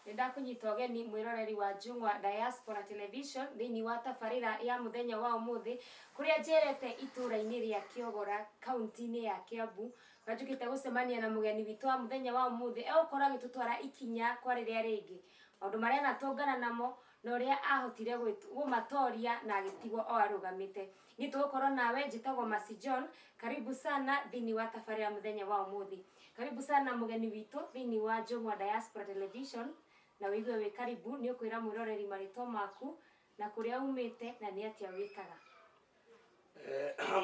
Nĩ ndakunyita ũgeni mwĩroreri wa Njung'wa Diaspora Television thĩinĩ wa tabarĩra ya mũthenya wa ũmũthĩ, kũrĩa njerete itũũra-inĩ rĩa Kĩogora, kaunti-inĩ ya Kiambu, kũrĩa njũkĩte gũcemania na mũgeni witũ wa mũthenya wa ũmũthĩ. Egũkorwo agĩtũtwara ikinya kwa rĩrĩa rĩngĩ, maũndũ marĩa anatũngana namo na ũrĩa ahotire kũmatoria na agĩtigwo o arũgamĩte. Niĩ tũgũkorwo nawe, njĩtagwo Mercy John. Karibu sana thĩinĩ wa tabarĩra ya mũthenya wa ũmũthĩ. Karibu sana mũgeni witũ thĩinĩ wa Njung'wa Diaspora Television, na wĩigue wĩ karibu. Nĩ ũkwĩra mwĩroreri marĩtwa maku na kũrĩa umĩte na nĩ atĩa wĩkaga.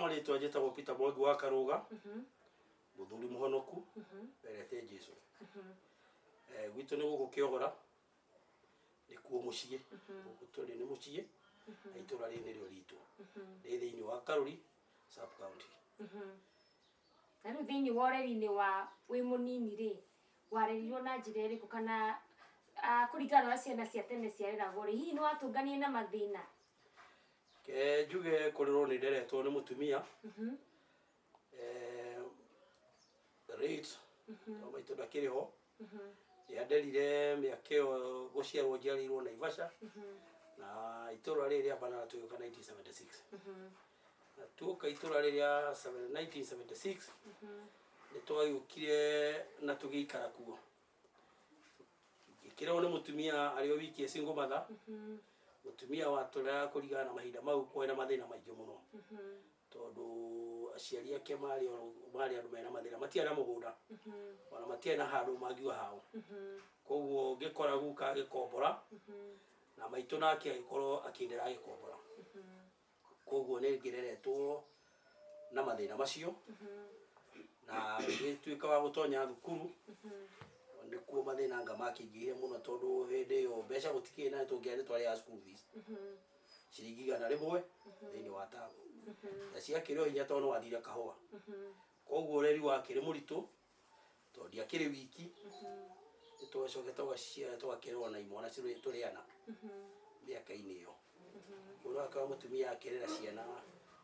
Marĩtwa njĩtagwo Peter Mwangi wa Karũga, mũthuri mũhonoku wendete Jesu. Gwitũ nĩ gũkũ Kĩogora, nĩkuo mũciĩ. Gũkũ tũrĩ nĩ mũciĩ, na itũũra rĩrĩ nĩrĩo ritũ, rĩ thĩinĩ wa Karũri sub county. Na rĩu thĩinĩ wa ũreri-inĩ wa wĩ mũnini rĩ, warerirwo na njĩra ĩrĩkũ, kana kũringana na ũrĩa ciana cia tene ciareragwo rĩ, hihi nĩ watũnganire na mathĩna? Ke njuge kũrerwo nĩ nderetwo nĩ mũtumia late, tondũ maitũ ndakĩrĩ ho. Nĩanderire mĩaka ĩyo gũciarwo njiarĩirwo Naivasha, na itũũra rĩrĩ rĩa Banana tũgĩũka 1976, na tuoka itũũra rĩrĩa 1976 nĩ twagĩũkire na tũgĩikara kuo. Ngĩkĩrerwo nĩ mũtumia arĩ o wiki, single mother, mũtumia watũreraga kũringana na mahinda mau. Kwarĩ na mathĩna maingĩ mũno, tondũ aciari ake marĩ andũ mena mathĩna, matiarĩ na mũgũnda ona matiarĩ na handũ mangiuga hao. Koguo ngĩkora guka agĩkombora na maitũ nake agĩkorwo akĩndera agĩkombora. Koguo nĩ ngĩreretwo na mathĩna macio, na ngĩtuĩka wa gũtonya thukuru. Nĩkuo mathĩna anga makĩingĩhire mũno, tondũ hĩndĩ ĩyo mbeca gũtikĩrĩ, na tũngĩarĩ twarĩhaga school fees ciringi 100 thĩinĩ wa tamu, na ciakĩrĩ o hinya tondũ nĩ wathire kahũa. Koguo ũreri wakĩrĩ mũritũ, tondũ ndiakĩrĩ wiki. Nĩ twacoke tũgakĩrerwo na imwana tũrĩ ana mĩaka-inĩ ĩyo. Mũndũ akora mũtumia akĩrera ciana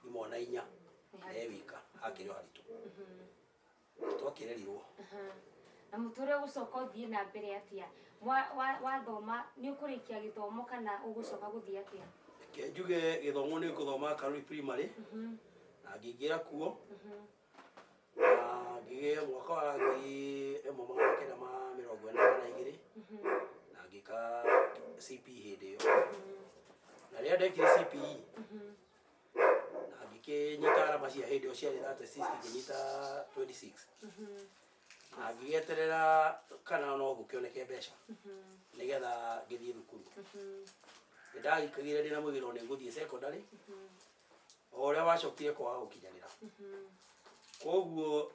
imwana inya na e wika, hakĩrĩ o haritũ twakĩrerirwo. Na mũtũrĩre ũgũcoka ũthiĩ na mbere atĩa? Wathoma, nĩ ũkũrĩkia gĩthomo kana ũgũcoka gũthiĩ atĩa? Reke njuge gĩthomo nĩ ngũthoma Karuri Primary, na ngĩingĩra kuo na ngĩgĩa mwaka wa 1982, na ngĩka CPE hĩndĩ ĩyo. Na rĩrĩa ndekire CPE na ngĩkĩnyita arama cia hĩndĩ ĩyo ciarĩ 36, ngĩnyita 26, na ngĩgĩeterera kana no gũkĩoneke mbeca nĩgetha ngĩthiĩ thukuru. Nĩ ndagĩkagire ndĩna mwĩgĩro nĩ ngũthiĩ secondary, o ũrĩa wacokire kwaga gũkinyanĩra. Koguo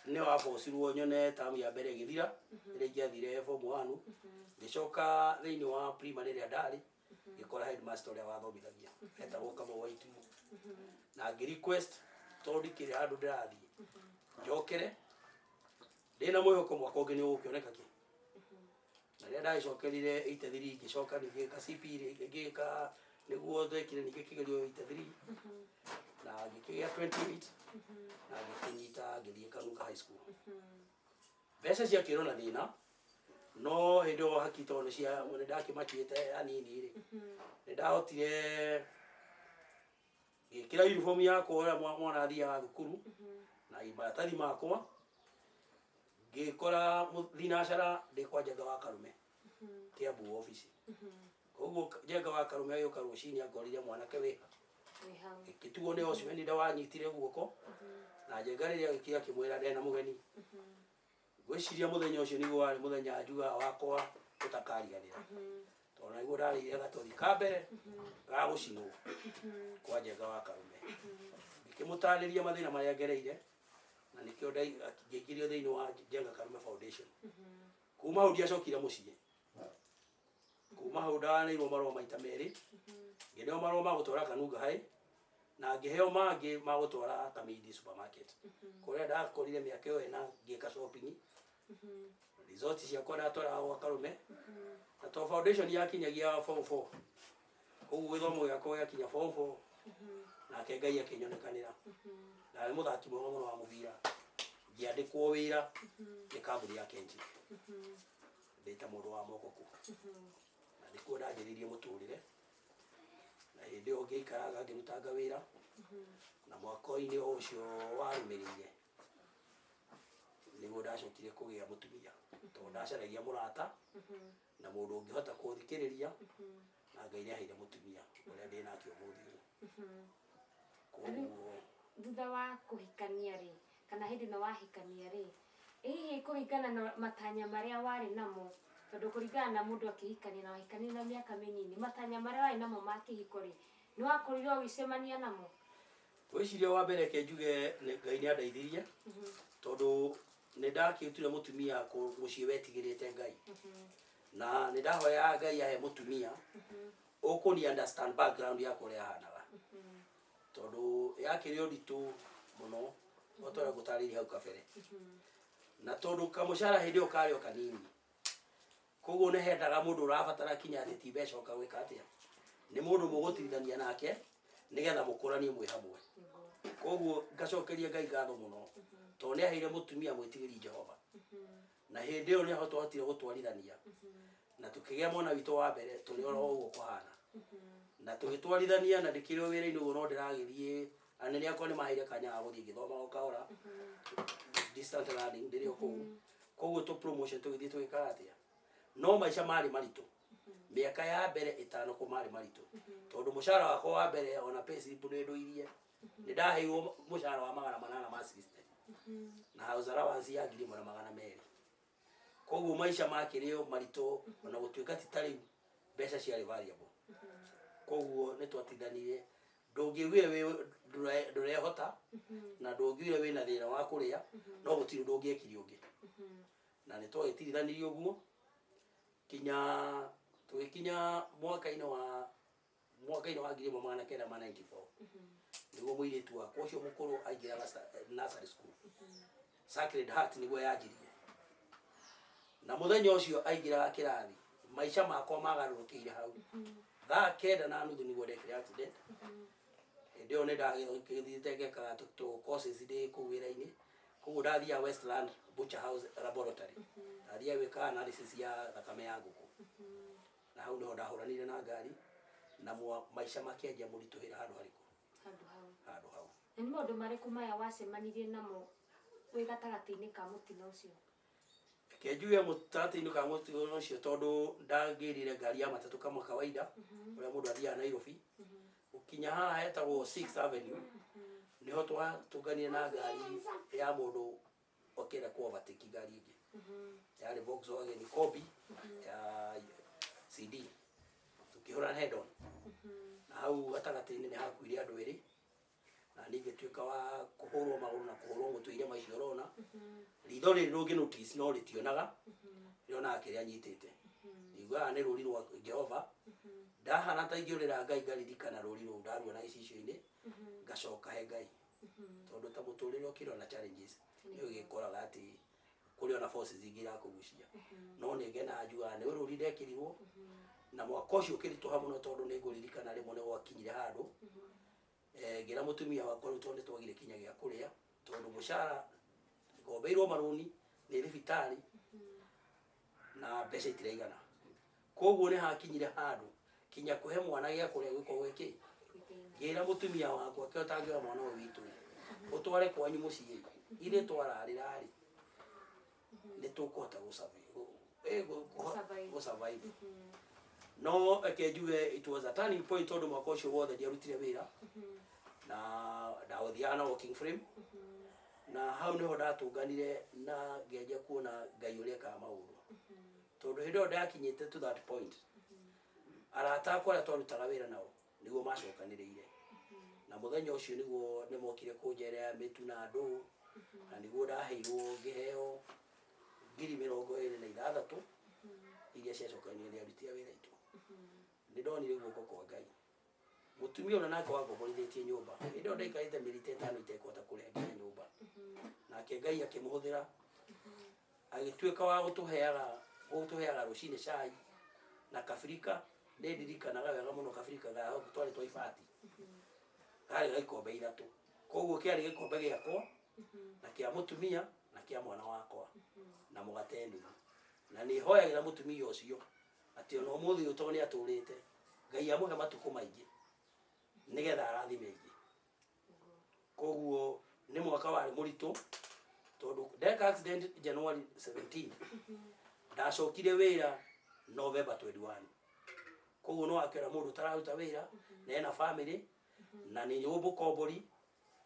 nĩ wabocirwo nyone tamu ya mbere ĩgĩthira ĩrĩa ingĩathire form 1. Ngĩcoka thĩinĩ wa primary ĩrĩa ndarĩ, ngĩkora headmaster ũrĩa wathomithagia etagwo Kamau wa Itumo, na ngĩ request tondũ ndikĩrĩ handũ ndĩrathiĩ, njokere ndĩna mwĩhoko mwaka ũngĩ nĩ ũgũkĩoneka kĩ. Na rĩrĩa ndagĩcokerire 83, ngĩcoka ningĩ ngĩka CP rĩngĩ, ngĩka nĩguo twekire ningĩ kĩgerio 83 na ngĩkĩgĩa 28 na ngĩkĩnyita, ngĩthiĩ Kanunga High School. Mbeca ciakĩrwo na thĩna, no hĩndĩ ĩyo haki tondũ nĩ nĩ ndakĩmakiĩte hanini rĩ, nĩ ndahotire ngĩkĩra uniform yakwa ũrĩa mwana athiaga thukuru na maratathi makwa, ngĩkora thinacara ndĩ kwa Njenga wa Karume, Kiambu office. Koguo Njenga wa Karume agĩũka rũcinĩ angorire mwanake wĩha. Wĩ hau. Gĩtuo nĩ ũcio nĩ wanyitire guoko, na Njenga rĩrĩa agĩkinya akĩmwĩra ndena mũgeni. Ngwĩciria mũthenya ũcio nĩguo warĩ mũthenya njugaga wakwa ũtakariganĩra, tondũ nĩguo ndarĩire gatothi ka mbere ga gũcinwo kwa Njenga wa Karume. Ngĩkĩmũtarĩria mathĩna marĩa ngereire, na nĩkĩo ngĩingĩrio thĩinĩ wa Njenga Karume Foundation. Kuma hau ndiacokire mũciĩ. Kuma hau ndaneirwo marũa maita merĩ. Ngĩneo marũa ma gũtwara Kanunga High, na ngĩheo mangĩ ma gũtwara Kamindi Supermarket, kũrĩa ndakorire mĩaka ĩyo ĩna ngĩka shopping. Result ciakwa ndatwaraga gwa Karume, na to foundation yakinyagia form 4, koguo gĩthomo gĩakwa gĩakinya form 4, nake Ngai akĩnyonekanĩra. Ndarĩ mũthaki mwega mũno wa mũbira, ngĩandĩkwo wĩra nĩ kambuni ya Kenchic ndĩ ta mũndũ wa wa moko kũu. Na nĩkuo ndanjĩrĩirie mũtũrĩre. Na hĩndĩ ĩyo ngĩikaraga ngĩrutanga wĩra. Na mwaka-inĩ o ũcio warũmĩrĩire nĩguo ndacokire kũgĩa mũtumia, tondũ ndacaragia mũrata na mũndũ ũngĩhota kũthikĩrĩria, na Ngai nĩaheire mũtumia ũrĩa ndĩ nake ũmũthĩ ũyũ. Koguo thutha wa kũhikania rĩ, kana hĩndĩ ĩno wahikania rĩ, hihi kũringana na matanya marĩa warĩ namo, tondũ kũringana na mũndũ akĩhikania na wahikania na mĩaka mĩnini, matanya marĩa warĩ namo ma kĩhiko rĩ, nĩ wakorirwo ũgĩcemania namo? Ngwĩciria wa mbere ke njuge Ngai nĩ andeithirie, tondũ nĩ ndakĩrutire mũtumia mũciĩ wetigĩrĩte Ngai, na nĩ ndahoyaga Ngai ahe mũtumia ũkũni understand background yakwa ũrĩa yahanaga, tondũ yakĩrĩ ũritũ mũno o ta ũrĩa ngũtarĩirie hau kabere, na tondũ kamũcara hĩndĩ ĩyo karĩ o kanini, koguo nĩ hendaga mũndũ ũrabatara kinya atĩ ti mbeca ũka gwĩka atĩa, nĩ mũndũ mũgũtirithania nake nĩgetha mũkũranie mwĩ hamwe. Koguo ngacokeria Ngai ngatho mũno, tondũ nĩ aheire mũtumia mwĩtigĩri Jehova, na hĩndĩ ĩyo nĩho twahotire gũtwarithania na tũkĩgĩa mwana witũ wa mbere tũrĩ oro ũguo kũhana, na tũgĩtwarithania na ndĩkĩrĩ o wĩra-inĩ ũguo no ndĩragĩthiĩ. Anene akwa nĩ maheire kanya ga gũthiĩ ngĩthomaga o kahora distant learning ndĩrĩ o kũu, koguo tũ promotion tũgĩthiĩ tũgĩkaga atĩa, no maica marĩ maritũ. Mĩaka ya mbere ĩtano kũ marĩ maritũ, tondũ mũcara wakwa wa mbere ona payslip nĩ ndũirie, nĩ ndaheirwo mũcara wa 860 na house allowance ya 1,200. Koguo maica makĩrĩ o maritũ, ona gũtuĩka ti ta rĩu mbeca ciarĩ variable. Koguo nĩ twatithanire, ndũngĩiguire wĩ ndũrehota na ndũngiuire wĩna thĩna wa kũrĩa, no gũtirĩ ũndũ ũngĩekire ũngĩ, na nĩ twagĩtirithanirie ũguo kinya tũgĩkinya mwaka-inĩ wa 1994, nĩguo mũirĩtu wakwa ũcio mũkũrũ aingĩraga nursery school. Sacred Heart nĩguo yanjirie, na mũthenya ũcio aingĩraga kĩrathi maica makwa magarũrũkĩire hau. 9:30 nĩguo ndekire accident. Hĩndĩ ĩyo nĩ ndagĩthiĩte ngekaga tũ courses ndĩ kũu wĩra-inĩ, koguo ndathiaga Westland Butcher House Laboratory, ndathiaga gwĩka analysis ya thakame ya ngũkũ, na hau nĩho ndahũranire na ngari na maica makĩanjia mũritũhĩra handũ harĩkũ? Handũ hau. Handũ hau. Na nĩ maũndũ marĩkũ maya wacemanirie namo wĩ gatagatĩ-inĩ ka mũtino ũcio? Reke njuge mũtaratĩ-inĩ ka mũtino ũcio, tondũ ndangĩrire ngari ya matatũ kama kawaida ũrĩa mũndũ athiaga Nairobi, gũkinya haha hetagwo Sixth Avenue nĩho twatũnganire na ngari ya mũndũ okĩenda ku overtake ngari ĩngĩ, yarĩ Volkswagen Kombi ya CD, tũkĩhũrana head on, na hau gatagatĩ-inĩ nĩ hakuire andũ erĩ, na niĩ ngĩtuĩka wa kũhũrwo magũrũ na kũhũrwo mũtwe irema icio ũrona. Ritho rĩrĩ ndũngĩ notice no rĩtionaga, rĩonaga kĩrĩa nyitĩte. Ndiguaga nĩ rũri rwa Jehova, ndahana ta ingĩũrĩra Ngai ngaririkana rũri rũu ndaruona gĩcicio-inĩ, ngacoka he Ngai, tondũ ta mũtũrĩre ũkĩrĩ ona challenges nĩ ũgĩkoraga atĩ kũrĩ ona forces ingĩ irakũgucia, no nĩ ngenaga njugaga nĩ rũri ndekĩrirwo. Na mwaka ũcio ũkĩritũha mũno, tondũ nĩ ngũririkana rĩmwe nĩ gwakinyire handũ ngĩra mũtumia wakwa rĩu tondũ nĩ twagire kinya gĩa kũrĩa, tondũ mũcara ngombeirwo marũni nĩ thibitarĩ na mbeca itiraigana, koguo nĩ hakinyire handũ kinya kũhe mwana gĩa kũrĩa gĩkorwo gĩkĩ. Ngĩra mũtumia wakwa kĩo tangĩoya mwana ũyũ witũ ũtware kwanyu mũciĩ, ithuĩ twararĩra rĩ nĩ tũkũhota Gũsurvive. gũsurvive. No reke njuge it was a turning point, tondũ mwaka ũcio wothe ndiarutire wĩra na ndaũthiaga na walking frame, na hau niho ndatũnganire na ngĩanjia kuona Ngai ũrĩa ekaga maũndũ, tondũ hĩndĩ ĩyo ndakinyĩte to that point, arata akwa arĩa twarutaga wĩra nao nĩguo macokanĩrĩire, na mũthenya ũcio nĩguo nĩmokire kũnjerera mĩtu na ndũ, na nĩguo ndaheirwo ngĩheo 26,000 iria ciacokanire nĩ aruti a wĩra aitũ. Nĩ ndonire guoko kwa Ngai. Mũtumia ũrĩa nake wangomborithĩtie nyũmba, hĩndĩ ĩyo ndaikarĩte mĩeri ta 5 itekũhota kũrĩha nginya nyũmba, nake Ngai akĩmũhũthĩra agĩtuĩka wa gũtũheaga rũcinĩ cai na kabirika. Nĩ ndirikanaga wega mũno kabirika ga twarĩ twa ibati karĩ ga ikombe 3, koguo kĩarĩ gĩkombe gĩakwa na kĩa mũtumia na kĩa mwana wakwa na mũgate nuthu. Na nĩ hoyagĩra mũtumia ũcio atĩ ona ũmũthĩ ũyũ tondũ nĩ atũrĩte, Ngai amũhe matukũ maingĩ nĩgetha arathime aingĩ. Koguo nĩ mwaka warĩ mũritũ tondũ ndeka accident January 17, ndacokire wĩra November 21. Koguo no akĩra mũndũ ũtararuta wĩra na ena family na nĩ mũkombori,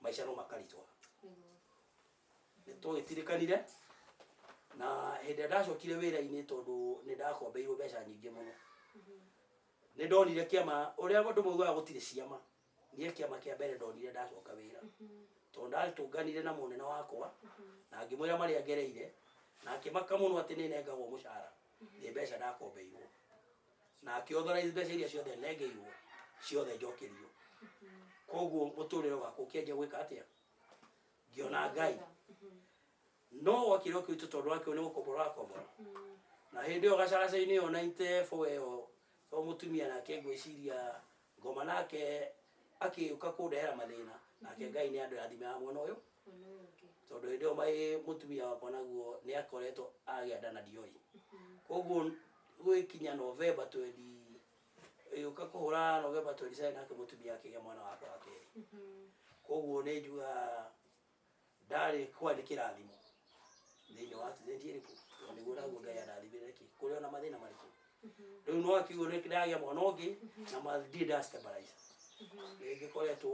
maica no makaritũha. Nĩ twagĩtirĩkanire na hĩndĩ ĩrĩa ndacokire wĩra-inĩ, tondũ nĩ ndakombeirwo mbeca nyingĩ mũno, nĩ ndonire kĩama ũrĩa andũ maugaga gũtirĩ ciama. Niĩ kĩama kĩa mbere ndonire ndacoka wĩra, tondũ ndatũnganire na mũnene wakwa na ngĩmwĩra marĩa ngereire, na akĩmaka mũno atĩ nĩ nengagwo mũcara nĩ mbeca ndakombeirwo, na akĩauthorize mbeca iria ciothe nengeirwo ciothe njokerio. Koguo mũtũrĩre wakwa ũkĩanjia gwĩka atĩa, ngĩona Ngai no gwakĩrwo kĩritũ tondũ wakĩo nĩ gũkombora wakombora. Na hĩndĩ ĩyo gacagaca-inĩ ĩyo 94 ĩyo, to mũtumia nake ngwĩciria ngoma nake akĩũka kũndehera mathĩna, nake Ngai nĩ andarathimaga mwena ũyũ, tondũ hĩndĩ ĩyo mai mũtumia wakwa naguo nĩ akoretwo agĩa nda na ndioĩ. Koguo gwĩkinya November 20, ĩũka kũhũra November 27, nake mũtumia akĩgĩa mwana wakwa wa kerĩ. Koguo nĩ njugaga ndarĩ kwa nĩ kĩrathimo thĩinĩ wa accident ĩrĩkũ, tondũ nĩguo naguo Ngai andathimire kĩ kũrĩ ona mathĩna marĩkũ. Rĩu no akiugo nĩ ndagĩa mwana ũngĩ na ndirĩ nda stabilize. Nĩ ngĩkoretwo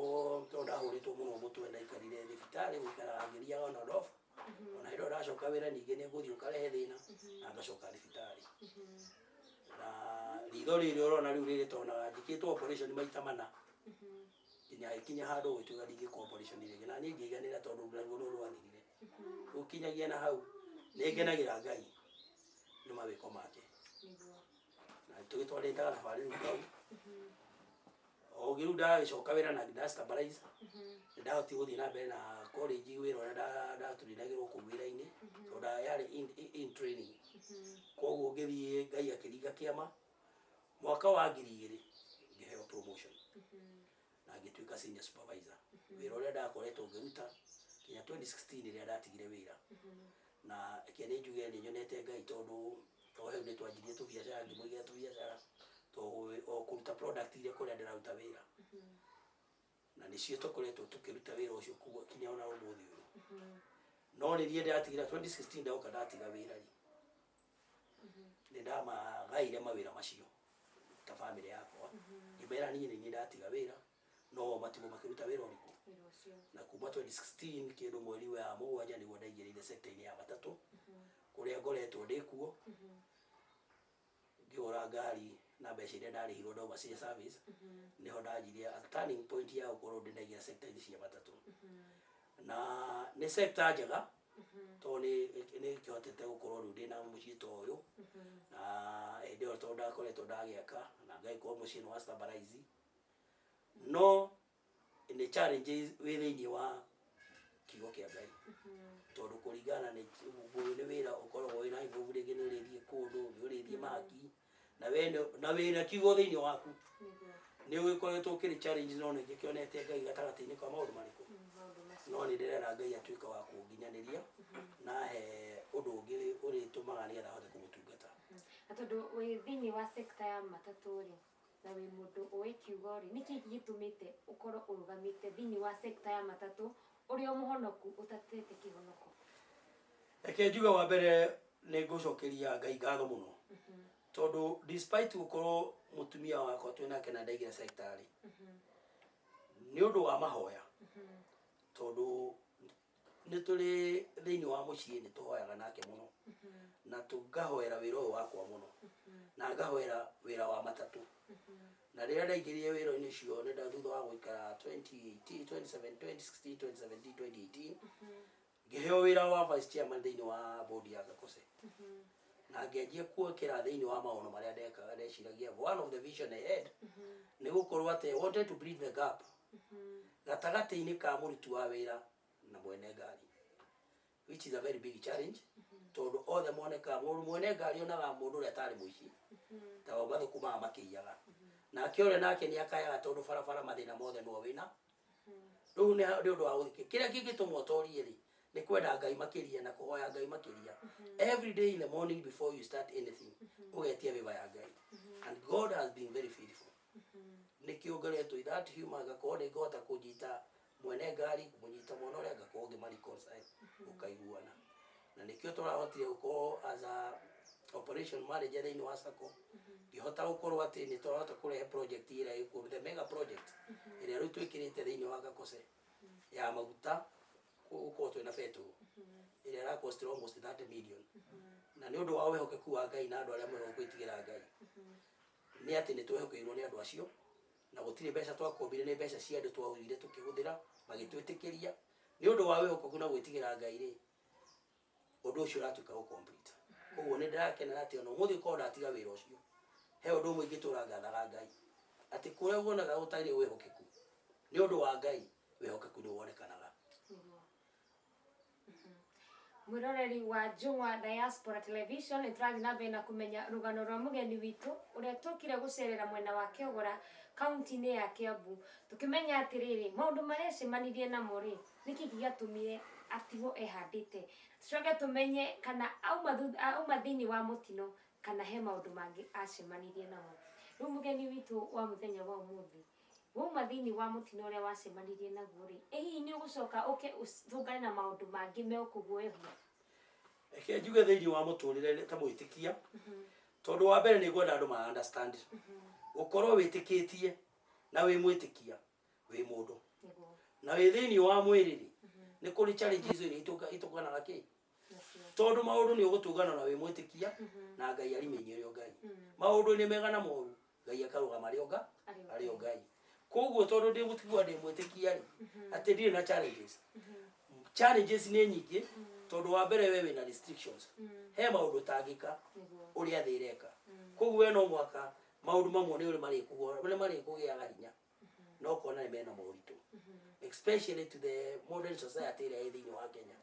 tondũ ndahũrĩtwo mũno mũtwe, ndaikarire thibitarĩ gũikara ngĩthiaga on and off. Ona hĩndĩ ĩyo ndacoka wĩra ningĩ nĩ ngũthiĩ ũkarehe thĩna na ngacoka thibitarĩ. Na ritho rĩrĩ ũrona rĩu rĩrĩ tonaga njĩkĩtwo operation maita mana, nginya ĩkinya handũ gũgĩtuĩka ndingĩkwo operation rĩngĩ, na niĩ ngĩiganĩra tondũ naruo nĩ rwathirire. Gũkinyagia na hau nĩ ngenagĩra Ngai nĩ mawĩko make. Na tũgĩtwarĩte gathabarĩ rĩu kau o rĩu ndagĩcoka wĩra na nda stabilize, nĩ ndahotire gũthiĩ na mbere na college, wĩra ũrĩa ndatũrinagĩrwo kũu wĩra-inĩ tondũ yarĩ in training. Koguo ngĩthiĩ, Ngai akĩringa kĩama, mwaka wa 2000 ngĩheo promotion na ngĩtuĩka senior supervisor, wĩra ũrĩa ndakoretwo ngĩruta nginya 2016 rĩrĩa ndatigire wĩra. Na reke nĩ njuge nĩ nyonete Ngai, tondũ o hau nĩ twanjirie tũbiacara, ngĩmũigĩra tũbiacara to o kũruta product iria kũrĩa ndĩraruta wĩra, na nĩcio tũkoretwo tũkĩruta wĩra ũcio kinya ona ũmũthĩ ũyũ. No nĩ niĩ ndĩratigire 2016, ndoka ndatiga wĩra rĩ, nĩ ndamagaire mawĩra macio ta family yakwa, ngĩmera niĩ nĩ niĩ ndatiga wĩra, no matigwo makĩruta wĩra ũrĩkũ. Wĩra ũcio. Na kuma 2016 kĩndũ mweri wa 7 nĩguo ndaingĩrĩire sector-inĩ ya matatũ, kũrĩa ngoretwo ndĩ kuo ngĩgũra ngari na mbeca iria ndarĩhirwo ndauma cia service. Nĩho ndanjirie a turning point ya gũkorwo ndĩnaingĩra sector-inĩ cia matatũ, na nĩ sector njega tondũ nĩ kĩhotete gũkorwo rĩu ndĩna mũciĩ ta ũyũ. Na hĩndĩ ĩyo tondũ ndakoretwo ndagĩaka na ngagĩkorwo mũciĩ nĩ wa stabilize, no nĩ challenges wĩ thĩinĩ wa kiugo kĩa Ngai, tondũ kũringana nĩ ũyũ nĩ wĩra ũkoragwo wĩna involve, rĩngĩ nĩ ũrĩthiĩ kũndũ, nĩ ũrĩthiĩ mahaki na we na wĩna kiugo thĩinĩ waku. Nĩ ũgĩkoretwo ũkĩrĩ challenge, no nĩ ngĩkĩonete Ngai gatagatĩ-inĩ ka maũndũ marĩkũ. Maũndũ macio. No nĩ ndĩrera Ngai atuĩka wa kũnginyanĩria na he ũndũ ũngĩ ũrĩtũmaga nĩgetha hote kũmũtungata. Na tondũ wĩ thĩinĩ wa sector ya matatũ rĩ, na wĩ mũndũ ũĩ kiugo rĩ, nĩkĩ gĩtũmĩte ũkorwo ũrũgamĩte thĩinĩ wa sector ya matatũ ũrĩ o mũhonoku ũtatete kĩhonoko? Reke njuge wa mbere nĩ ngũcokeria Ngai ngatho mũno, tondũ despite gũkorwo mũtumia wakwa twĩ nake na ndaingĩra sector rĩ, nĩ ũndũ wa mahoya, tondũ nĩ tũrĩ thĩinĩ wa mũciĩ nĩ tũhoyaga nake mũno, na tũkahoera wĩra ũyũ wakwa mũno, na ngahoera wĩra wa matatũ. Na rĩrĩa ndaingĩrire wĩra-inĩ ũcio nĩ thutha wa gũikara 2018, 27, 2016, 2017, 2018, ngĩheo wĩra wa vice chairman thĩinĩ wa board ya Gakose, na ngĩanjia kuokĩra thĩinĩ wa maono marĩa ndekaga ndeciragia. One of the vision I had nĩ gũkorwo atĩ I wanted to bridge the gap gatagatĩ-inĩ ka mũruti wa wĩra na mwene ngari, which is a very big challenge, tondũ othe monekaga mũndũ mwene ngari onaga mũndũ ũrĩa tarĩ mũici, ta o mathũkũmaga makĩiyaga, nake ũrĩa nake nĩ akayaga tondũ barabara mathĩna mothe no wĩna. Rĩu nĩ ũndũ wa gũthikĩ kĩrĩa kĩngĩtũma ũtorie rĩ. Nĩ kwenda Ngai makĩria na kũhoya Ngai makĩria. Every day in the morning before you start anything, ũgetia favor ya Ngai, and God has been very faithful. Nĩkĩo ngoretwo that humor, ngakorwo nĩ ngũhota kũnyita mwene ngari, kũmũnyita mwana ũrĩa, ngakorwo ngĩma-reconcile, ũkaiguana. Na nĩkĩo tũrahotire gũkorwo as a operation manager thĩinĩ wa sacco, ngĩhota gũkorwo atĩ nĩ tũrahota kũrehe project ĩrĩa ĩkuo, the mega project ĩrĩa rĩu twĩkĩrĩte thĩinĩ wa Gakose ya maguta, gũkorwo twĩna betũrũ ĩrĩa ĩra cost almost 30 million. Na nĩ ũndũ wa wĩhokeku wa Ngai na andũ arĩa mwĩhokeku gwĩtigĩra Ngai, nĩ atĩ nĩ twehokeirwo nĩ andũ acio, na gũtirĩ mbeca twakombire, nĩ mbeca cia andũ twaugire tũkĩhũthĩra, magĩtwĩtĩkĩria nĩ ũndũ wa wĩhokeku na gwĩtigĩra Ngai rĩ, ũndũ ũcio ũratuĩka gũ complete. Koguo nĩ ndĩrakenera atĩ ona ũmũthĩ ũkorwo ndatiga wĩra ũcio, he ũndũ ũmwe ingĩtũra ngathaga Ngai, atĩ kũrĩa wonaga gũtarĩ wĩhokeku, nĩ ũndũ wa Ngai wĩhokeku nĩ wonekanaga. Nĩguo. Mwĩroreri wa Njũng'wa Diaspora Television, nĩ tũrathiĩ na mbere na kũmenya rũgano rwa mũgeni witũ ũrĩa tũkire gũcerera mwena wa Kĩogora, kaunti-inĩ ya Kiambu, tũkĩmenya atĩrĩrĩ, maũndũ marĩa acemanirie namo rĩ, nĩkĩ gĩatũmire atigwo ehandĩte. Tũcoke tũmenye kana auma thĩinĩ wa mũtino, kana he maũndũ mangĩ acemanirie namo. Rĩu mũgeni witũ wa mũthenya wa ũmũthĩ, wauma thĩinĩ wa mũtino ũrĩa wacemanirie naguo rĩ, ĩ hihi nĩ ũgũcoka ũke ũtũngane na maũndũ mangĩ megũkũguoyohia? Reke njuge, thĩinĩ wa mũtũrĩre ta mwĩtĩkia, tondũ wa mbere nĩ ngwenda andũ ma understand, gũkorwo wĩtĩkĩtie na wĩ mwĩtĩkia wĩ mũndũ na wĩ thĩinĩ wa mwĩrĩ rĩ, nĩ kũrĩ challenges iria itũnganaga kĩ Nacio. Tondũ maũndũ nĩ ũgũtũngana na wĩ mwĩtĩkia na Ngai arimenye ũrĩ o Ngai, maũndũ-inĩ mega na moru, Ngai akarũgama arĩ o nga Arĩ o arĩ o Ngai. Koguo tondũ ndĩ mũtigua ndĩ mwĩtĩkia rĩ, atĩ ndirĩ na challenges, challenges nĩ nyingĩ, tondũ wa mbere we wĩna restrictions, he maũndũ ũtangĩka ũrĩa thĩ ĩreka. Koguo we no mũhaka maũndũ mamwe nĩ ũrĩ marĩkũgĩa, nĩ marĩkũgĩaga hinya no ũkona nĩ mena moritũ, especially to the modern society ĩrĩa ĩ thĩinĩ wa Kenya,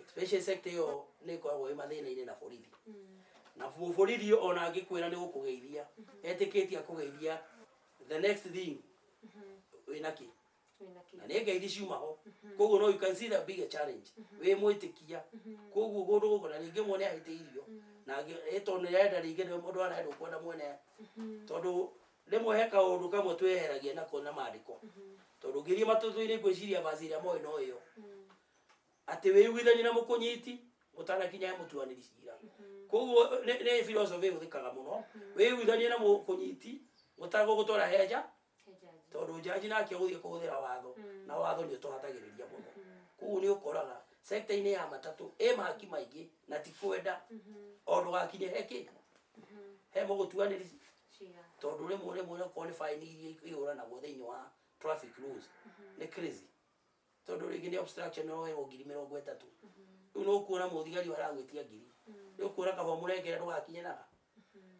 especially sector ĩyo nĩ ĩkoragwo ĩ mathĩna-inĩ na borithi, na borithi ona angĩkwĩra nĩ gũkũgeithia, etĩkĩtie akũgeithia, the next thing wĩna kĩ? Wĩna kĩ? Na nĩ ngeithi ciuma ho. Koguo no you can see the bigger challenge wĩ mwĩtĩkia. Koguo kũndũ gũkũ na rĩngĩ mwene ahĩtĩirio na ĩ tondũ nĩ arenda, rĩngĩ nĩ mũndũ arenda kwenda mwene, tondũ rĩmwe he kaũndũ kamwe tweheragia nako na mandĩko, tondũ ũngĩthiĩ matũtũ-inĩ, ngwĩciria vaci ĩrĩa moĩ no ĩyo, atĩ wĩiguithanie na mũkũnyiti mũtanakinya he mũtuanĩri cira. Koguo nĩ philosophy ĩhũthĩkaga mũno, wĩiguithanie na mũkũnyiti mũtagũgũtwara henja, He jaji. Tondũ jaji nake ũgũthiĩ kũhũthĩra watho, na watho nĩ ũtũhatagĩrĩria mũno. Koguo nĩ ũkoraga sector-inĩ ya matatũ ĩ mahaki maingĩ, na ti kwenda o ndũgakinye he kĩ, he mũgũtuanĩri Cira. Tondũ rĩmwe okorwo nĩ fine iria ihũranagwo thĩinĩ wa traffic rules nĩ crazy, tondũ rĩngĩ nĩ obstruction ũroerwo 30,000. Rĩu no kuona mũthigari aragwĩtia ngiri, rĩu kuona kaba mũrengere ndũgakinye naha.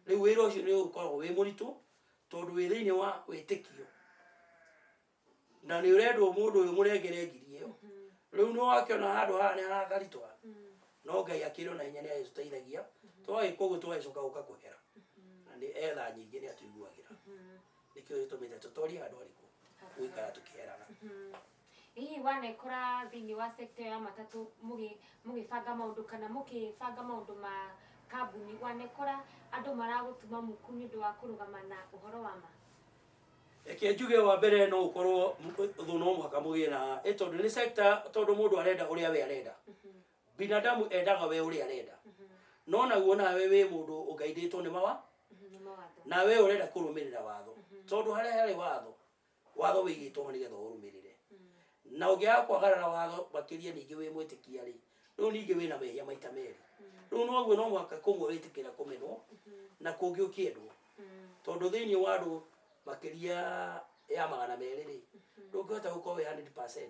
Rĩu wĩra ũcio nĩ ũkoragwo wĩ mũritũ, tondũ wĩ thĩinĩ wa wĩtĩkio na nĩ ũrendwo mũndũ ũyũ mũrengere ngiri ĩyo. Rĩu nĩ wakĩona handũ haha nĩ harakaritũha, no Ngai akĩrĩ ona hinya, nĩ agĩtũteithagia twagĩka ũguo, tũgagĩcoka gũka kũhera, na nĩ etha nyingĩ nĩ atũiguagĩra. Nĩkĩo gĩtũmĩte tũtorie handũ harĩkũ gũikara tũkĩheraga. Hihi wanekora thĩinĩ wa sector ya matatũ mũgĩbanga maũndũ kana mũkĩbanga maũndũ ma kambuni, wanekora andũ maragũtuma muku nĩ ũndũ wa kũrũgama na ũhoro wa ma? Reke njuge, wa mbere no ũkorwo thũ, no mũhaka mũgĩe na ĩ, tondũ nĩ sector, tondũ mũndũ arenda ũrĩa we arenda, binadamu endaga we ũrĩa arenda, no naguo nawe wĩ mũndũ ũgaindĩtwo nĩ mawa Nĩ mawatho. Na we ũrenda kũrũmĩrĩra watho, tondũ harĩa harĩ watho, watho wĩigĩtwo ho nĩgetha ũrũmĩrĩre, na ũngĩaga kwagarara watho makĩria, ningĩ wĩ mwĩtĩkia rĩ, rĩu ningĩ wĩna mehia maita merĩ. Rĩu noguo no mũhaka kũmwe wĩtĩkĩra kũmenwo na kũngĩ ũkĩendwo, tondũ thĩinĩ wa andũ makĩria ya 200 rĩ, ndũngĩhota gũkorwo wĩ 100%.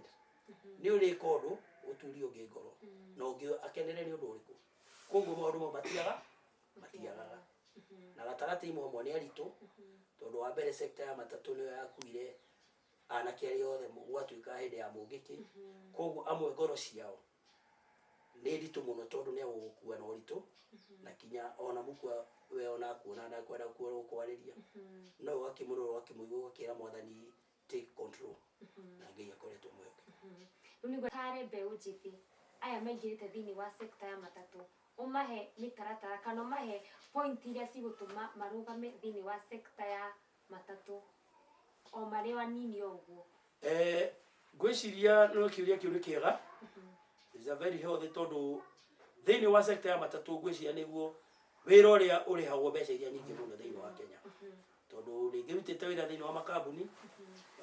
Nĩ ũrĩka ũndũ ũturie ũngĩ ngoro na ũngĩ akenere nĩ ũndũ ũrĩkũ. Koguo maũndũ mau matiagaga, na gatagatĩ imwe amwe nĩ aritũ, tondũ wa mbere sector ya matatũ nĩyo yakuire anake arĩa othe gwatuĩka hĩndĩ ya mũngĩkĩ. Koguo amwe ngoro ciao nĩ nditũ mũno, tondũ nĩ agũgũkua na ũritũ, na kinya ona mũkua we ona akuona na kwenda gũkwarĩria, no ũgakĩmũrora, ũgakĩmũigua, ũgakĩra Mwathani take control, na Ngai akoretwo mwĩhokeku. Rĩu nĩguo tare mbeũ njĩthĩ. Aya maingĩrĩte thĩinĩ wa sector ya matatũ, ũmahe mĩtaratara kana ũmahe point iria cigũtũma marũgame thĩinĩ wa sector ya matatũ o marĩ o anini o ũguo. Ngwĩciria no kĩũria kĩu nĩ kĩega, is a very healthy, tondũ thĩinĩ wa sector ya matatũ ngwĩciria nĩguo wĩra ũrĩa ũrĩhagwo mbeca iria nyingĩ mũno thĩinĩ wa Kenya, tondũ rĩngĩ rutĩte wĩra thĩinĩ wa makambuni.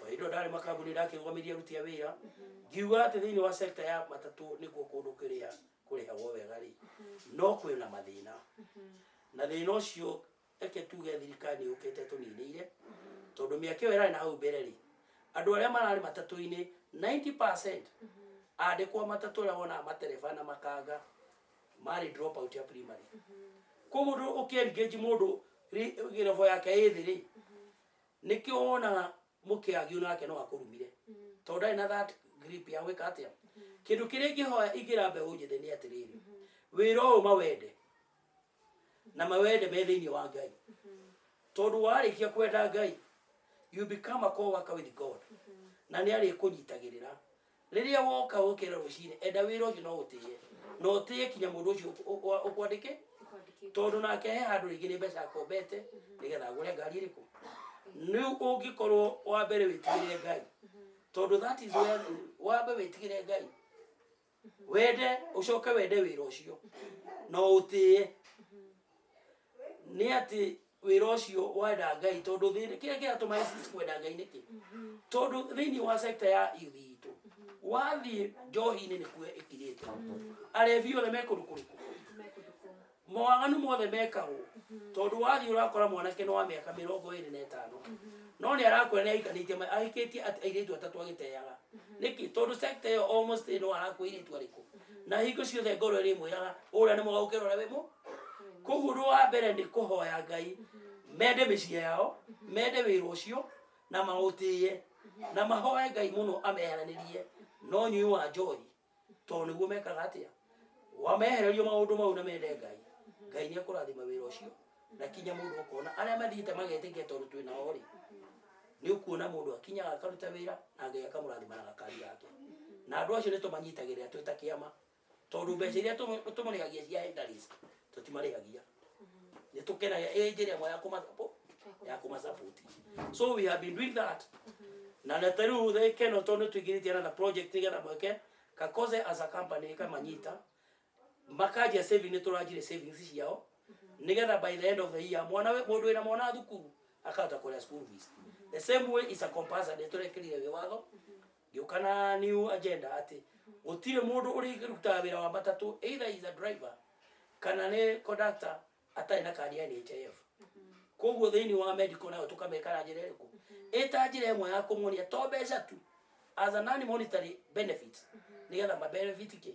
O hĩndĩ ĩyo ndarĩ makambuni, ndakĩrũgamirie aruti a wĩra, ngiuga atĩ thĩinĩ wa sector ya matatũ nĩkuo kũndũ kũrĩa kũrĩhagwo wega rĩ, no kwĩna mathĩna, na thĩna ũcio reke tuge thirikari nĩ yũkĩte tũninĩire, tondũ mĩaka ĩyo ĩrarĩ na hau mbere rĩ, andũ arĩa mararĩ matatũ-inĩ, 90% andĩkwo matatũ arĩa wonaga matereba na makanga marĩ drop out ya primary. Koguo mũndũ ũkĩ-engage mũndũ level yake ĩ thĩ rĩ, nĩkĩo wonaga mũkĩagio nake no akũrumire, tondũ ndarĩ na that grip ya gwĩka atĩa. Kĩndũ kĩrĩa ingĩhoya ingĩra mbeũ njĩthĩ nĩ atĩrĩrĩ, wĩra ũyũ mawende na mawende me thĩinĩ wa Ngai, tondũ warĩkia kwenda Ngai, you become a co-worker with God, na nĩ arĩkũnyitagĩrĩra rĩrĩa woka ũkĩra rũcinĩ. Enda wĩra ũcio no ũtĩe, na ũtĩe kinya mũndũ ũcio ũkwandĩke, Ũkwandĩkĩte. Tondũ nake he handũ rĩngĩ nĩ mbeca akombete nĩgetha agũre ngari ĩrĩkũ. Rĩu ũngĩkorwo wa mbere wĩtigĩre Ngai, tondũ that is where wambe wĩtigĩre Ngai, wende, ũcoke wende wĩra ũcio na ũtĩe nĩ atĩ wĩra ũcio wenda Ngai, tondũ kĩrĩa kĩratũma insist kwenda Ngai nĩkĩ? Tondũ thĩinĩ wa sector ya youth itũ, wathiĩ njohi-inĩ nĩkuo ĩkirĩte, arebi othe me kũndũ kũrĩkũ? Me kũndũ kũu. Mawaganu mothe mekagwo, tondũ wathiĩ ũrakora mwanake nĩ wa mĩaka 25, no nĩ arakwĩra nĩ ahikanĩtie, ahikĩtie airĩtu atatũ agĩteaga. Nĩkĩ? Tondũ sector ĩyo almost no arakua airĩtu arĩkũ, na hingo ciothe ngoro ĩrĩmwĩraga ũrĩa nĩ mwega gũkĩra ũrĩa wĩ mũ. Koguo ũndũ wa mbere nĩ kũhoya Ngai mende mĩciĩ yao, mende wĩra ũcio na maũtĩe, na mahoe Ngai mũno ameheranĩrie no nyui wa njohi, tondũ nĩguo mekaga atĩa. Wamehererio maũndũ mau na mende Ngai, Ngai nĩ ekũrathima wĩra ũcio, na kinya mũndũ ũkona arĩa mathiĩte magetĩkia, tondũ twĩ nao rĩ, nĩ ũkuona mũndũ akinyaga akaruta wĩra na Ngai akamũrathima na gakari gake. Na andũ acio nĩ tũmanyitagĩrĩra twĩ ta kĩama, tondũ mbeca iria tũmũrĩhagia cia interest tũtimarĩhagia, nĩ tũkenagia ĩ njĩra ĩmwe ya kũma support. So we have been doing that, na ta rĩu keno, tondũ nĩ tũingĩrĩtie another project nĩgetha mweke Kakose as a company ĩkamanyita makanjia saving. Nĩ tũranjire savings ciao nĩgetha by the end of the year mwana mũndũ wĩna mwana thukuru akahota kũrĩa school fees. The same way is a compulsory, nĩ tũrekĩrire wĩ watho ngĩũka na new agenda atĩ gũtirĩ mũndũ ũrĩrutaga wĩra wa matatũ, either is a driver kana nĩ conductor, atarĩ na kandi ya NHIF. Koguo thĩinĩ wa medical nayo tũkamĩka na njĩra ĩrĩkũ? Ĩta njĩra ĩmwe ya kũmonia to mbeca tu, as a non monetary benefit, nĩgetha ma benefit kĩ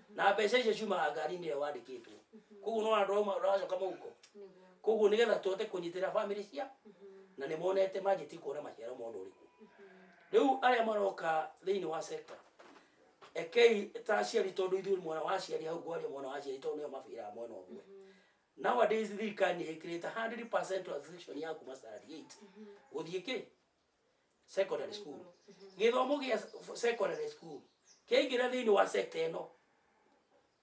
na mbeca icio ciumaga ngari-inĩ ĩrĩa wandĩkĩtwo. Koguo nĩwona ndũrauma ũracoka mũhuko. Nĩguo. Koguo nĩgetha tũhote kũnyitĩrĩra family cia na nĩ monete manjĩtie kuona maciaro ma ũndũ ũrĩkũ. Rĩu arĩa maroka thĩinĩ wa sector, ekei ta aciari, tondũ ithuĩ mwena wa aciari hau ngwaria mwena wa aciari, tondũ nĩo mabĩraga mwena ũmwe. Nowadays thirikari nĩ ĩkĩrĩte 100% transition ya kuma standard 8 gũthiĩ kĩ secondary school. Gĩthomo gĩa secondary school kĩaingĩra thĩinĩ wa sector ĩno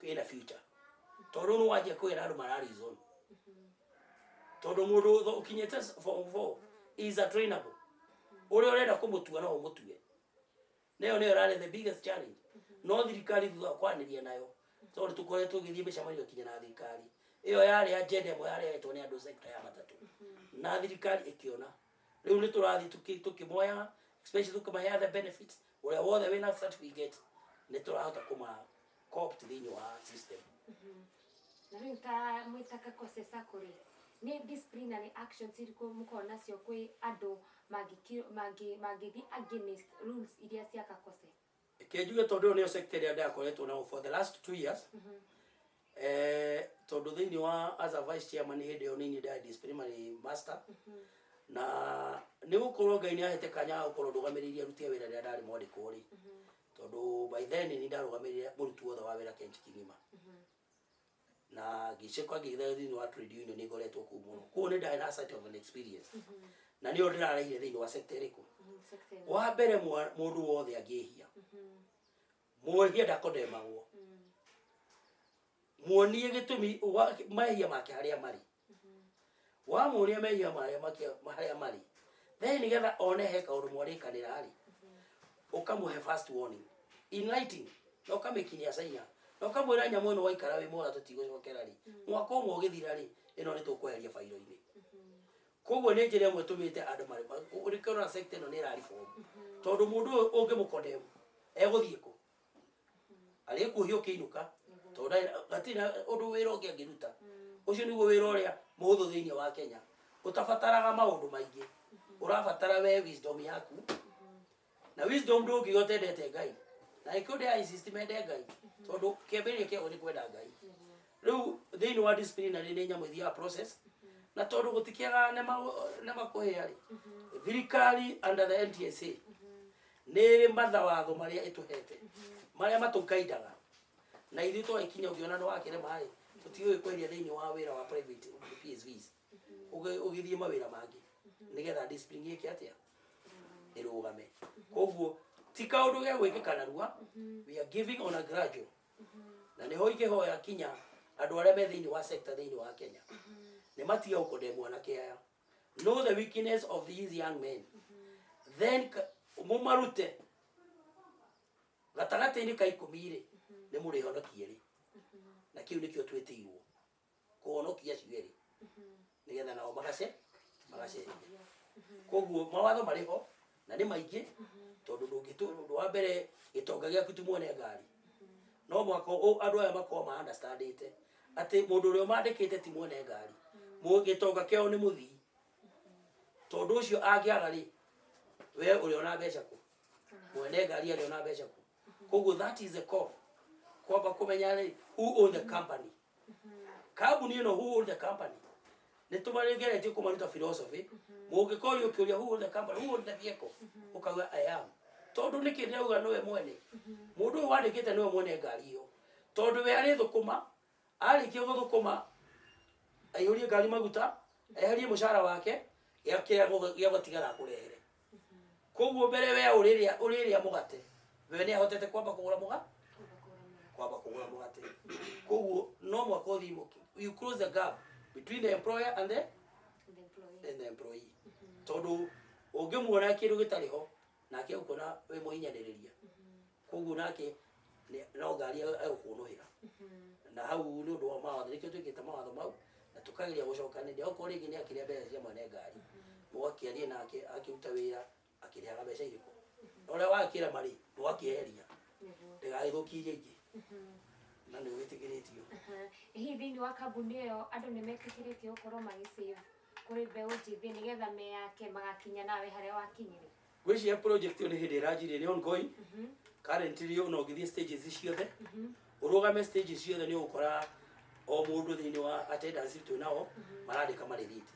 kĩna future, tondũ nĩ wanjia kwĩra andũ mara reason, tondũ mũndũ ũkinyĩte form 4 is a trainable. Ũrĩa ũrenda kũmũtua no ũmũtue. Nĩyo nĩyo ĩrarĩ the biggest challenge, no thirikari thutha wa kwaranĩria nayo, tondũ tũkoretwo tũgĩthiĩ mĩcemanio kinya na thirikari, ĩyo yarĩ agenda ĩmwe yarehetwo nĩ andũ sector ya matatũ, na thirikari ĩkĩona rĩu nĩ tũrathiĩ tũkĩmoyaga, especially tũkĩmaheaga the benefits. Ũrĩa wothe wĩna certificate nĩ tũrahota kũma co-opt thĩinĩ wa system. Na rĩu ta mwĩta Kakose Sacco rĩ, nĩ disciplinary actions irĩkũ mũkoragwo nacio kwĩ andũ mangĩthiĩ against rules iria cia Kakose? Reke njuge, tondũ ĩyo nĩyo sector ĩrĩa ndakoretwo nayo for the last 2 years, tondũ thĩinĩ wa as a vice chairman hĩndĩ ĩyo nĩ niĩ ndarĩ disciplinary master, na nĩ gũkorwo Ngai nĩ ahete kanya ga gũkorwo ndũgamĩrĩire aruti a wĩra rĩrĩa ndarĩ mwandĩkwo rĩ, tondũ by then nĩ ndarũgamĩrĩire mũruti wothe wa wĩra Kenchi kĩng'ima, na ngĩcoka ngĩgĩthera thĩinĩ wa trade union. Nĩ ngoretwo kũu mũno, koguo nĩ ndarĩ na sort of an experience, na nĩyo ndĩrareire thĩinĩ wa sector ĩrĩkũ? Sector ĩno. Wa mbere, mũndũ wothe angĩhia, Mwehia ndakondemagwo. Muonie gĩtũmi mehia make harĩa marĩ. Wamuonia mehia marĩa make harĩa marĩ, then nĩgetha one he kaũndũ mwarĩkanĩra rĩ, ũkamũhe first warning in writing, na ũkamĩkinyia caina, na ũkamwĩra nyamũ ĩno waikara wĩ mwega tũtigũcokera rĩ, mwaka ũmwe ũgĩthira rĩ, ĩno nĩ tũkweheria bairo-inĩ. Koguo nĩ njĩra ĩmwe tũmĩte andũ marĩ ũrĩkĩrora sector ĩno nĩ ĩra reform, tondũ mũndũ ũyũ ũngĩmũkondem egũthiĩ kũ? Arĩkuohio ũkĩinũka, tondũ gatirĩ na ũndũ wĩra ũngĩ angĩruta. Ũcio nĩguo wĩra ũrĩa mũhũthũ thĩinĩ wa Kenya, ũtabataraga maũndũ maingĩ, ũrabatara we wisdom yaku, na wisdom ndũngiuga ũtendete Ngai, na gĩkĩo ndĩ insist mende Ngai, tondũ kĩambĩrĩria kĩaguo nĩ kwenda Ngai. Rĩu thĩinĩ wa disciplinary nĩ nyamũ ĩthiaga process, na tondũ gũtikĩagaga nĩ makũhĩa rĩ, thirikari under the NTSA nĩ ĩrĩ mathawatho marĩa ĩtũhete marĩa matũgaindaga, na ithuĩ twagĩkinya ũngĩona nĩ wakĩrema rĩ, tũtiũĩ kweheria thĩinĩ wa wĩra wa private PSVs, ũgĩthiĩ mawĩra mangĩ nĩgetha discipline ĩke atĩa, ĩrũgame. Koguo ti kaũndũ ge gwĩkĩka narua, we are giving on a gradual, na nĩho ingĩhoya kinya andũ arĩa me thĩinĩ wa sector thĩinĩ wa Kenya nĩ matige gũkondem mwanake aya. Know the weakness of these young men, then mũmarute gatagatĩ-inĩ ka 10 rĩ, nĩ mũrĩhonokie rĩ, na kĩu nĩkĩo twĩtĩirwo kũhonokia acio erĩ nĩgetha nao magacenjia. Koguo mawatho marĩ ho na nĩ maingĩ, tondũ ndũngĩtũ ũndũ wa mbere gĩtonga gĩaku ti mwene ngari, no mwaka andũ aya makorwo ma understandĩte atĩ mũndũ ũrĩa ũmandĩkĩte ti mwene ngari, gĩtonga kĩao nĩ mũthii, tondũ ũcio angĩaga rĩ, we ũrĩona mbeca kũ? Mwene ngari arĩona mbeca kũ? Koguo that is the core, kwamba kũmenya rĩ, who own the company, kambuni ĩno, who own the company. Nĩ tũmaregeretie kũmaruta philosophy. Mũngĩkorio kĩũria, "Who own the company? Who own the vehicle?" ũkauga, "I am." Tondũ nĩkĩ ndĩrauga nĩwe mwene? Mũndũ ũyũ wandĩkĩte nĩwe mwene ngari ĩyo, tondũ we arĩthũkũma, arĩkia gũthũkũma aihũrie ngari maguta, eherie mũcara wake, gĩa gĩa gũtigara akũrehere. Koguo mbere we ũrĩrĩa ũrĩrĩa mũgate, we nĩ ahotete kwamba kũgũra mũga kwamba kũgũra mũgate. Koguo no mwaka ũthiĩ you close the gap between the employer and the The employee. And the employee, tondũ ũngĩmuona kĩndũ gĩtarĩ ho, nake egũkuona wĩ mũhinyanĩrĩria, koguo nake no ngari egũkũnũhĩra. Na hau nĩ ũndũ wa mawatho, nĩkĩo twĩkĩte mawatho mau na tũkageria gũcokanĩria. Okorwo rĩngĩ nĩ akĩrĩa mbeca cia mwene ngari, mũgakĩaria nake akĩruta wĩra akĩrĩhaga mbeca irĩkũ, na ũrĩa wakĩra marĩ mũgakĩeheria ndĩgagĩthũkie iria ingĩ, na nĩ ũgĩtĩkĩrĩtio. Hihi thĩinĩ wa kambuni ĩyo andũ nĩ metĩkĩrĩtio gũkorwo magĩsave kũrĩ mbeũ njĩthĩ nĩgetha meyake magakinya nawe harĩa wakinyire? Ngwĩciria project ĩyo nĩ hĩndĩ ĩranjirie, nĩ ongoing currently. Ona ũngĩthiĩ stages ciothe, ũrũgame stages ciothe, nĩ ũgũkora o mũndũ thĩinĩ wa attendance twĩ nao marandĩka marĩthiti,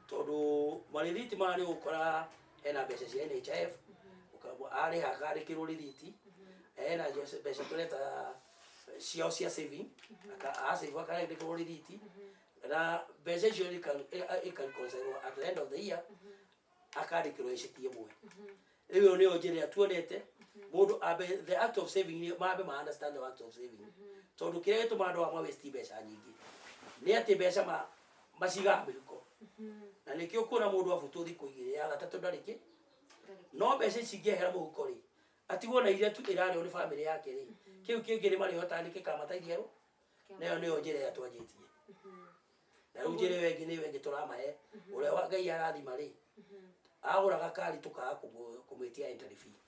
tondũ marĩthiti maya nĩ ũgũkora hena mbeca cia NHIF, arĩha akandĩkĩrwo rĩthiti, hena mbeca tũreta ciao cia saving, asave akandĩkĩrwo rĩthiti, na mbeca icio ikareconcilwo at the end of the year, akandĩkĩrwo ĩceki ĩmwe. Rĩu ĩyo nĩyo njĩra ĩrĩa tuonete mũndũ ambe the act of saving, mambe ma understand the act of saving, tondũ kĩrĩa gĩtũmaga andũ amwe waste mbeca nyingĩ nĩ atĩ mbeca macigaga mĩhuko, na nĩkĩo kuona mũndũ abutwo thikũ 2, ya gatatũ ndarĩ kĩ, no mbeca ici ingĩehera mũhuko rĩ, atigwo na iria tu ĩrarĩo nĩ bamĩrĩ yake rĩ, kĩu kĩngĩ nĩ marĩhotaga nĩ kĩkamateithia rũ. Nayo nĩyo njĩra ĩrĩa twanjĩtie, na rĩu njĩra ĩyo ĩngĩ nĩyo ĩngĩ tũramahe. Ũrĩa wa Ngai arathima rĩ, agũra gakari tũkaga kũmwĩtia entry fee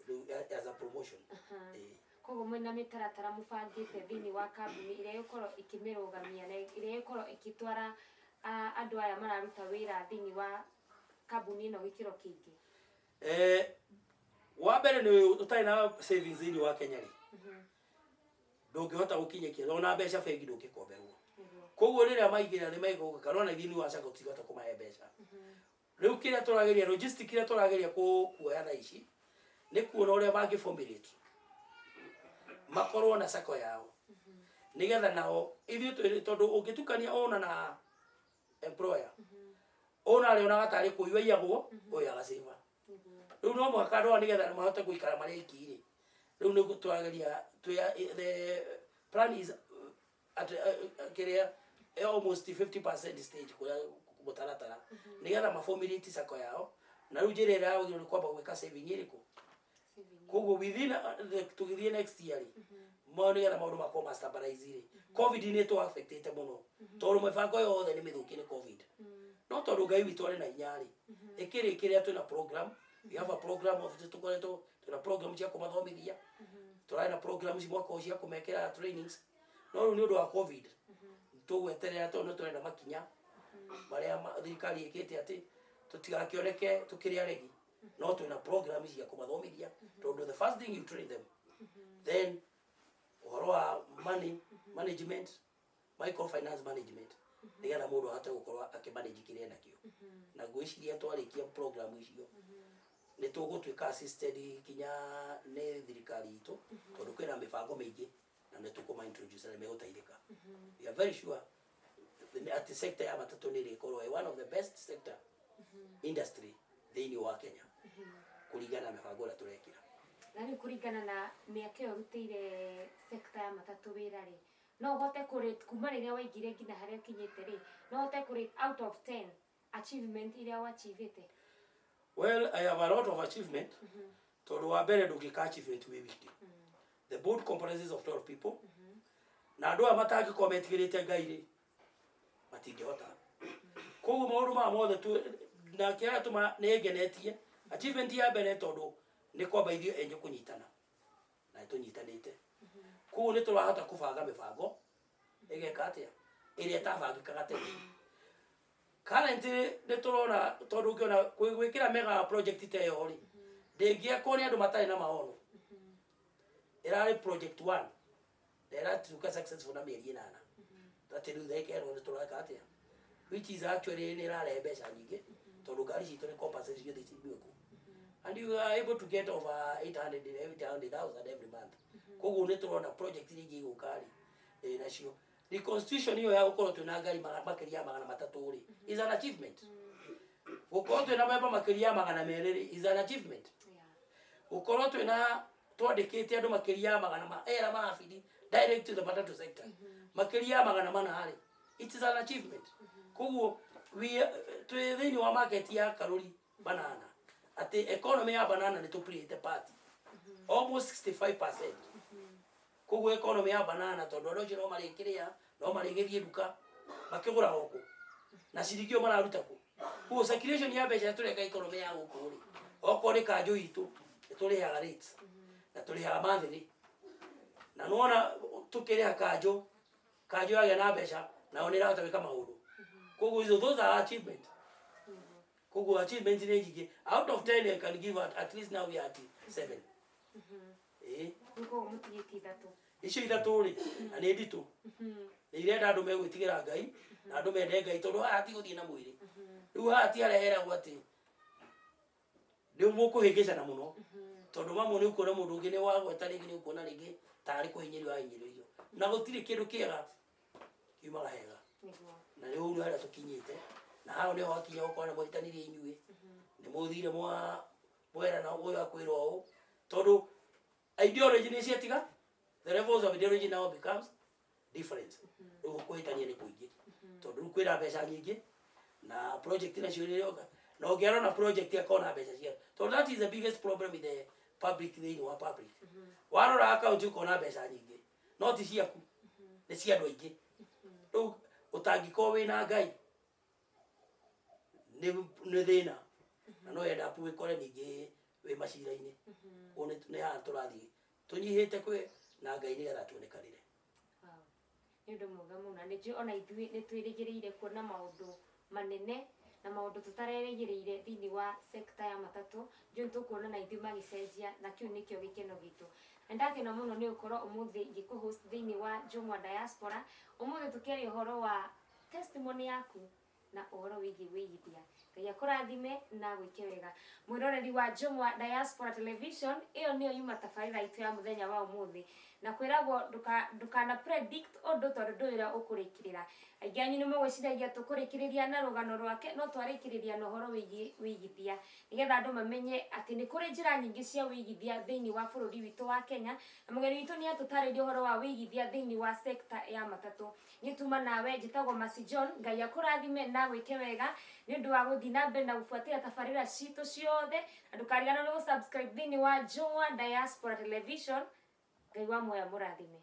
rĩu as a promotion. Ĩĩ. Koguo mwĩna mĩtaratara mũbangĩte thĩinĩ wa kambuni ĩrĩa ĩgũkorwo ĩkĩmĩrũgamia na ĩrĩa ĩgũkorwo ĩgĩtwara andũ aya mararuta wĩra thĩinĩ wa kambuni ĩno gĩkĩro kĩingĩ? Wa mbere nĩ ũtarĩ na savings thĩinĩ wa Kenya rĩ, ndũngĩhota gũkinyĩkia ona mbeca bengi, ndũngĩkomberwo. Koguo rĩrĩa maigĩra nĩ megũka kana ona ithuĩ wa Sacco tũtingĩhota kũmahe mbeca. Rĩu kĩrĩa tũrageria, logistic kĩrĩa tũrageria kuoya thaa ici nĩ kuona ũrĩa mangĩ formulate makorwo na sacco yao, nĩgetha nao ithuĩ tondũ ũngĩtukania owner na employer, owner arĩonaga tarĩ kũiywo aiyagwo, ũyũ agacĩba. Rĩu no mũhaka andũ aya nĩgetha mahote gũikara marĩ aiki rĩ, Rĩu nĩ tũrageria the plan is at kĩrĩa almost 50% stage kũrĩa mũtaratara nĩgetha maformulate sacco yao, na rĩu njĩra ĩrĩa yagĩrĩirwo nĩ kwamba gwĩka saving ĩrĩkũ. Koguo within tũgĩthiĩ next year rĩ, mo nĩgetha maũndũ makorwo ma stabilize rĩ. COVID nĩ tũ affectĩte mũno tondũ mĩbango yothe nĩ mĩthũkie nĩ COVID, no tondũ Ngai witũ arĩ na hinya rĩ, ĩkĩrĩ kĩrĩa twĩna program, we have a program of tũkoretwo twĩna program cia kũmathomithia, tũrarĩ na program cia mwaka ũyũ cia kũmekĩra trainings, no rĩu nĩ ũndũ wa COVID tũgweterera tondũ nĩ tũrenda makinya marĩa thirikari ĩkĩte atĩ tũtigakĩoneke tũkĩrĩ aregi, no twĩna program cia kũmathomithia tondũ the first thing you train them, then ũhoro wa money management, microfinance management, nĩgetha mũndũ ahote gũkorwo akĩmanage kĩrĩa enakĩo. Na ngwĩciria twarĩkia program icio nĩ tũgũtuĩka assisted kinya nĩ thirikari itũ tondũ kwĩna mĩbango mĩingĩ na nĩ tũkũma introduce na megũteithĩka. We are very sure atĩ sector ya matatũ nĩ ĩrĩkorwo ĩ one of the best sector industry thĩinĩ wa Kenya kũringana na mĩbango ĩrĩa tũrekĩra. Na rĩu kũringana na mĩaka ĩyo ũrutĩire sector ya matatũ wĩra rĩ, no ũhote kũ kuma rĩrĩa waingire nginya harĩa ũkinyĩte rĩ, no ũhote kũ rate out of 10 achievement iria wachivĩte? Well, I have a lot of achievement tondũ wa mbere ndũngĩka achievement wĩ wiki. The board comprises of 12 people, na andũ aya matangĩkorwo metigĩrĩte Ngai rĩ, matingĩhota. Koguo maũndũ maya mothe na kĩrĩa tũma nĩ ngenetie achievement ya mbere tondũ nĩ kwamba ithuĩ enye kũnyitana na nĩtũnyitanĩte, koguo nĩ tũrahota kũbanga mĩbango ĩgeka atĩa ĩrĩa ĩtabangĩkaga tene. Currently nĩ tũrona tondũ ũngĩona gwĩkĩra mega project ta ĩyo rĩ, ndĩngĩakwo nĩ andũ matarĩ na maono. Ĩrarĩ project one na ĩratuĩka successful na mĩeri 8, atĩ rĩu thaa nĩ tũreka atĩa, which is actually nĩ ĩrarehe mbeca nyingĩ tondũ ngari citũ nĩ compensate ciothe ciume kũ and you are able to get over 800 800,000 every month. Koguo nĩ tũrona project iria ingĩ igũka rĩ, nacio reconstitution ĩyo ya gũkorwo twĩna ngari makĩria ya 300 rĩ is an achievement. Gũkorwo twĩna memba makĩria ya 200 rĩ is an achievement. Gũkorwo twĩna twandĩkĩte andũ makĩria ya magana ma era marabidi direct to the matatu sector makĩria ya 400 rĩ, it is an achievement. Koguo we twĩ thĩinĩ wa market ya karũri banana, atĩ economy ya banana nĩ tũ part almost 65%. Koguo economy ya banana, tondũ andũ acio no marĩkĩrĩa, no marĩgĩthiĩ nduka makĩgũra gũkũ na ciringi ĩyo mararuta kũ. Koguo circulation ya mbeca tũreka economy ya gũkũ rĩ, okorwo nĩ kanjũ itũ nĩ tũrĩhaga rates na tũrĩhaga monthly, na nĩwona tũkĩrĩha kanjũ, kanjũ yagĩa na mbeca nao nĩ ĩrahota gwĩka maũndũ. Koguo icio those are achievement. Koguo achievement nĩ nyingĩ. Out of 10 I can give at least now we are at 7, ĩĩ. Rĩu koguo mũtigĩtie ithatũ. Icio ithatũ rĩ, na nĩ nditũ, nĩ irenda andũ megwĩtigĩra Ngai na andũ mende Ngai tondũ haha ti gũthiĩ na mwĩrĩ. Rĩu haha ti harĩa heragwo atĩ nĩ mũkũhĩngĩcana mũno tondũ mamwe nĩ ũkuona mũndũ ũngĩ nĩ wagweta rĩngĩ, nĩ ũkuona rĩngĩ tarĩ kũhinyĩrĩrio ahinyĩrĩrio, na gũtirĩ kĩndũ kĩega kiumaga hega. Na rĩu nĩ harĩa tũkinyĩte na hau nĩho hakinya gũkorwo nĩ mwĩtanire inyuĩ nĩ mũthire mwa mwera na ũyũ akwĩrwo ũũ tondũ ideology nĩ ciatiga, the levels of ideology now becomes different. Rĩu kũhĩtania nĩ kũingĩ tondũ rĩu kwĩna mbeca nyingĩ na project nacio rĩrĩoka na ũngĩarona project akona mbeca cia tondũ that is the biggest problem in the public, thĩinĩ wa public. Warora account ũkona mbeca nyingĩ no ti ciaku, nĩ cia andũ aingĩ. Rĩu ũtangĩkorwo wĩna Ngai nĩ thĩna na no end up wĩkore ningĩ wĩ macira-inĩ. Koguo nĩ haha tũrathiĩ tũnyihĩte kwĩ na Ngai nĩgetha tuonekanĩre. Wow. Nĩ ũndũ mwega mũno na nĩ njũĩ ona ithuĩ nĩ twĩrĩgĩrĩire kuona maũndũ manene na maũndũ tũtarerĩgĩrĩire thĩinĩ wa sector ya matatũ. Njũĩ nĩ tũkuona na ithuĩ magĩcenjia na kĩu nĩkĩo gĩkeno gitũ. Na ndakena mũno nĩ gũkorwo ũmũthĩ ngĩkũ-host thĩinĩ wa Njũng'wa Diaspora, ũmũthĩ tũkĩaria ũhoro wa testimony yaku na ũhoro wĩgiĩ wĩigithia. Ngai akũrathime na gwĩke wega. Mwĩroreri wa Njũng'wa Diaspora Television, ĩyo nĩyo yuma tabarĩra itũ ya mũthenya wa ũmũthĩ. Na kwĩragwo ndũkana predict ũndũ tondũ ndũĩ ũrĩa ũkũrĩkĩrĩra. Aingĩ anyu nĩ mũgwĩciragia tũkũrĩkĩrĩria na rũgano rwake, no twarĩkĩrĩria na ũhoro wĩgiĩ wĩigithia, nĩgetha andũ mamenye atĩ nĩ kũrĩ njĩra nyingĩ cia wĩigithia thĩinĩ wa bũrũri witũ wa Kenya. Na mũgeni witũ nĩ atũtarĩria ũhoro wa wĩigithia thĩinĩ wa sector ya matatũ. Niĩ tuma nawe njĩtagwo Mercy John. Ngai akũrathime na gwĩke wega nĩ ũndũ wa gũthiĩ na mbere na gũbuatĩrĩra tabarĩra citũ ciothe, na ndũkariganĩrwo nĩ gũ-subscribe thĩinĩ wa Njũng'wa Diaspora Television. Ngai wa muoyo mũrathime.